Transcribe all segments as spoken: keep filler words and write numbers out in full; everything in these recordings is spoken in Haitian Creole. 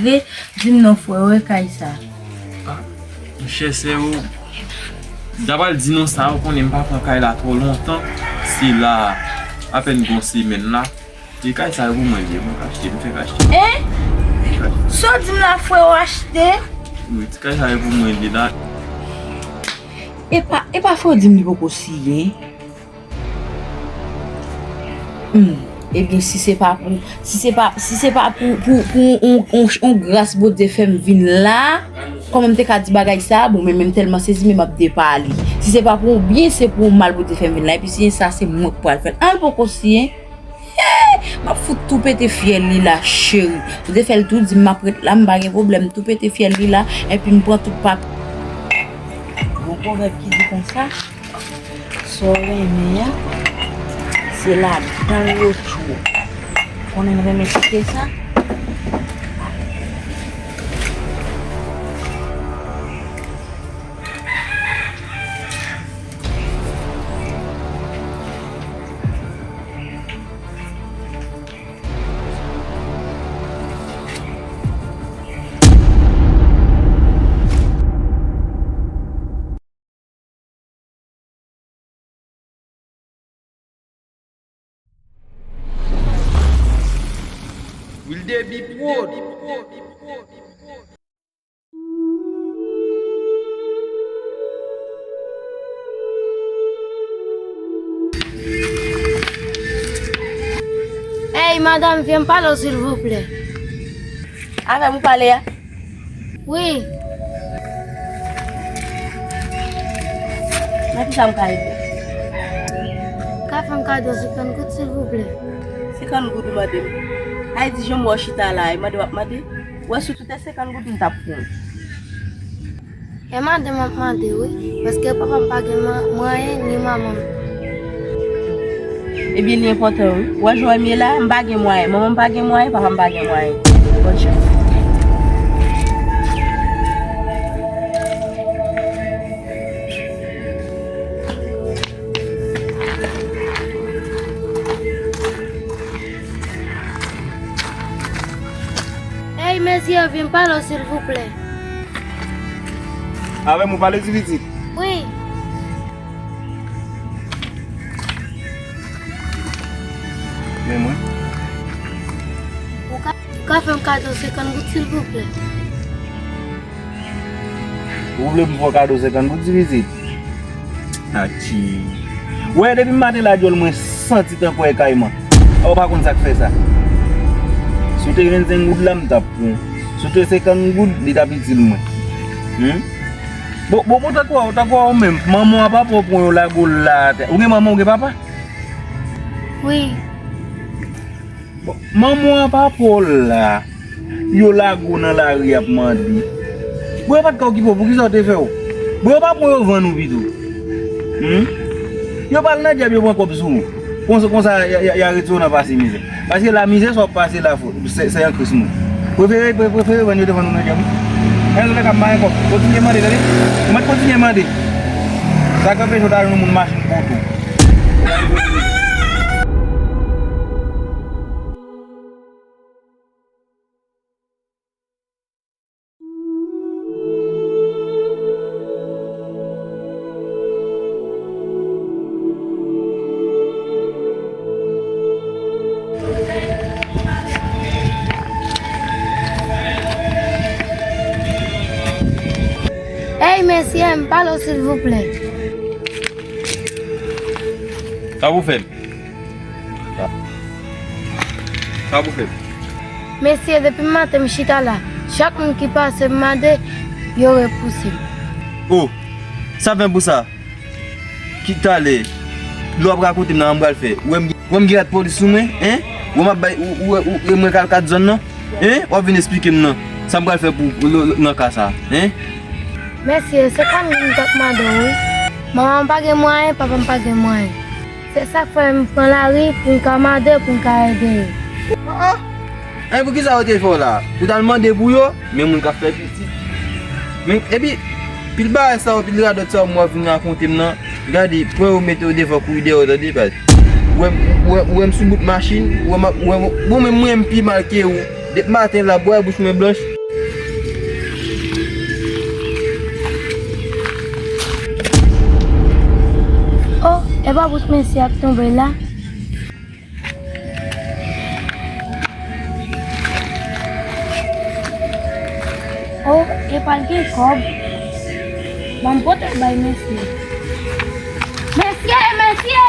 Vre, di m non frè, wè kay sa. Ah, monchè, sè yo, m ta pral di nou sa, ou konnen m pa pran kay la twò lontan. Se la, apèn gon semèn la. E kay sa yo pou mwen li ye, mwen k achte, m fèk achte. Hein? Sa w di m la, frè, w achte? Wi, ti kay sa yo pou mwen li la. E pa, e pa frè w di m li poko siyen? Hmm. Ebyen, si se pa pou, si se pa, si se pa pou, pou, pou on, on, on gras Bondye fè m vin la, kòman m te ka di bagay sa? Bon, men, men m tèlman sezi, men m ap depale. Si se pa pou on byen, se pou on mal Bondye fè m vin la. Epi siyen sa, se mwen k pral fè l. An, l poko siyen. Hey! M ap fout tou pete fyèl li la, cheri. Ou te fè l tou di m m ap ret la, m pa gen pwoblèm. Tou pete fyèl li la, epi m pran tout papye. Gon pwovèb ki di konsa, sa w renmen an, se ladan l yo tjou. Konnen m renmen kite sa. Wildebi Prod. Ey, madanm, vin pale w, silvouplè. Avè m ou pale a? Wi. Nan kisa m ka ede w? Ou ka fè m kado senkant goud, silvouplè? Senkant goud ou mande m? Ay di jan m wè w chita la, e mande w ap mande? Wè si w te senkant goud m t ap pran. E mande m ap mande wi, paske papa m pa gen mwa-, mwayen, ni manman m. Ebyen, li enpòtan wi. Wè jan w ye la, m pa gen mwayen, manman m pa gen mwayen, papa m pa gen mwayen. Bòn chans. Ey, mesye, vin pale w, silvouplè. Avè m ou pale, ti pitit? Wi. Men mwen. Ou ka, ou ka fè m kado senkant goud, silvouplè? Ou vle m fè w kado senkant goud, ti pitit? Atchi. Ou wè, depi maten la, djòl mwen santi tankou e kayman. Ou pa konn sa k fè sa. Si w te vennsenk goud la, m t ap pran. Si w te senkant goud, li t ap itil mwen. Hmm? Bon, bon, bon, tankou a, tankou a ou menm, manman w a papa w pran yo lage w la atè. Ou gen manman, ou gen papa? Wi. Bon, manman w a papa w la, yo lage w nan lari ap mande. Bon, yo pa t ka okipe w, poukisa yo te fè w? Bon, yo pa pran yo vann ou pito. Hmm? Yo pa al nan dyab, yo pran kòb sou ou. Konsa, konsa, y a, y a, y a retire w nan pase mizè. Paske la mizè sa w ap pase la, fò, se, se an Kris mwen. Prefere, pre-, prefere vann yo te vann ou nan dyab. Antoulèka, m pa gen kòb. Kontinye mande, tande. Ou mèt kontinye mande. Sa k anpeche w ta jwenn yon moun machin pou ou tou. Ey, mesye, m pale w, silvouplè. Sa pou fè m? Sa pou fè m? Mesye, depi maten m chita la, chak moun ki pase m mande, yo repouse m. O, sa fè m pou sa. Ki talè, lè w ap rakonte m nan, an m pral fè. Ou wè m gen, ou wè m gen rad polis sou mwen, en? Ou wè m ap bay, ou, ou, ou, ou, e mwen k al kat zòn nan? En? W ap vin esplike m nan. Sa m pral fè pou, pou, nan ka sa, en? Mesye, se pa m ki t ap mande w, wi. Manman m pa gen mwayen, papa m pa gen mwayen. Se sa k fè m pran lari pou m ka mande, pou m ka ede yo. Ah, ah. Ay, poukisa yo te fè w la? Ou t al mande pou yo? Men moun k ap fè pitit. Men, epi, pil bagay sa yo, pil radòt sa yo, m w ap vin rakonte m nan. Gade, pran yo mete yo devan, kouri dèyè yo, tande, baz. Ou wè m, ou wè, ou wè m sou bout machin, ou wè m ap, ou wè m, bon, men mwen, m pi mal ke ou. Depi maten la, bwè bouch mwen blanch. E pa bous mesye ap tonbe la. Oh, epa l gen kòb. Ban m pote l bay mesye. Mesye, mesye!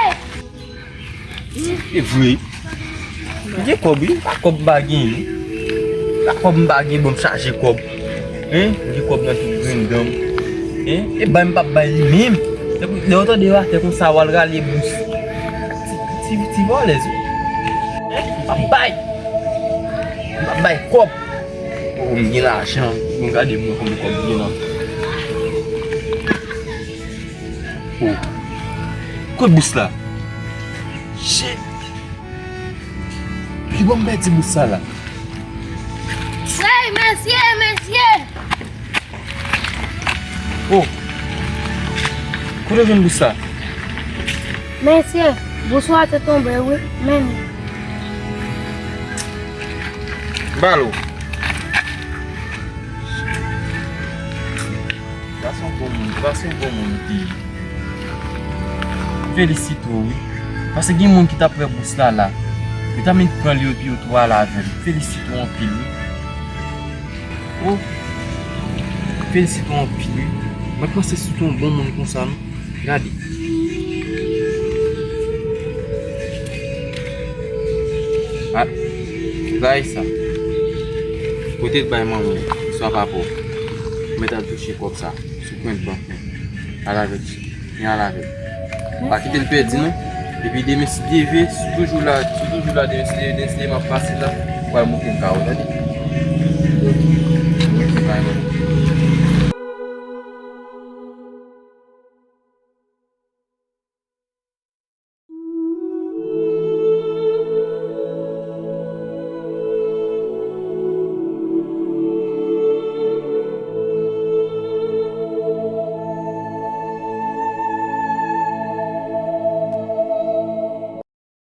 E vre. M gen kòb, wi. Pa kòb m pa gen, non. Pa kòb m pa gen, bon, m chaje kòb. Hein? M gen kòb nan tout grenn dan m. Hein? E bay m p ap bay li menm. Lè w tande yo atè konsa, w al rale bous. Ti, ti, ti vòlèz, wi. Hein? M p ap bay. M p ap bay kòb. Oh, m gen lajan. Bon, gade mwen konbyen kòb m gen la. Oh. Kote bous la? Shit. Ki bò m pèdi bous sa la? Hey, mesye, mesye! Oh. Kote w jwenn bous sa? Mesye, bous ou a te tonbe, wi. Men li. Balo. Sa se yon bon moun, sa se yon bon moun li te ye. M felisite w, wi. Paske gen moun ki t ap pran bous la la. Yo ta menm pran li epi yo tou ale avè l. M felisite w anpil, wi. Oh. M felisite w anpil, wi. Mwen panse si w te yon bon moun konsa, non. Gade. Ah, gade sa. Pote l bay manman w, swa papa w. Mèt al touche kòb sa sou kont bank mwen. Al avè l. Vin al avè l. Pa kite l pèdi, non. Epi demen, si Dye vle, si w toujou la, si w toujou la, demen, si Dye, demen, si Dye, m ap pase la, pou al montre m kay ou, tande?